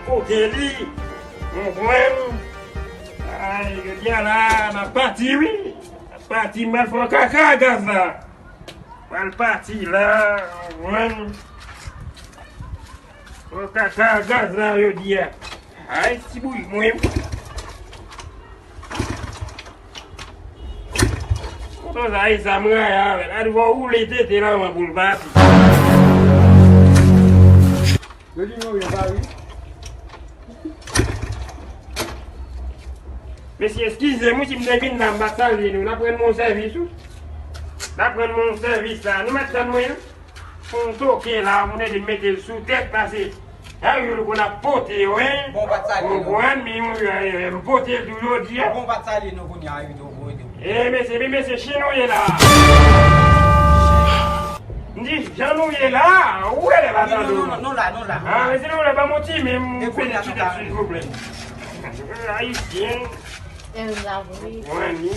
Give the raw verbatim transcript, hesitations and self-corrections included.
Kote li? Konprann? Ay, jodi a la, n ap pati, wi. N ap pati, m al fè kaka gaz la. M al pati la, konprann? Fè kaka gaz la jodi a. Ay, ti bouyi mwen. Kontan sa, e sa m rayi avè l. Gade, fò w woule tete la, mwen, pou l pati. Yo di nou yo pa ri. Mesye, eskize m wi, si m te vin la, m pa t salye nou. N ap rann mwen yon sèvis, wi. N ap rann mwen yon sèvis la. Nou mèt tann mwen, wi. Fon toke la, moun ede mete l sou tèt, pase. Sa yo konn ap pote yo, en. Bon, ou pa t salye nou. Konprann, men yon, eh, eh, m pote l tou jodi a. Bon, ou pa t salye nou kounye a, wi, tou, wi, tou. Eh, mesye, men mesye, chen nou ye la. M di, jan nou ye la, ou wè lè pa tande nou. Non, non, non, nou la, nou la. Ah, mesye, nou la, ba m yon ti men, m fè ti tèt, silvouplè. Ayisyen. Konprann, wi.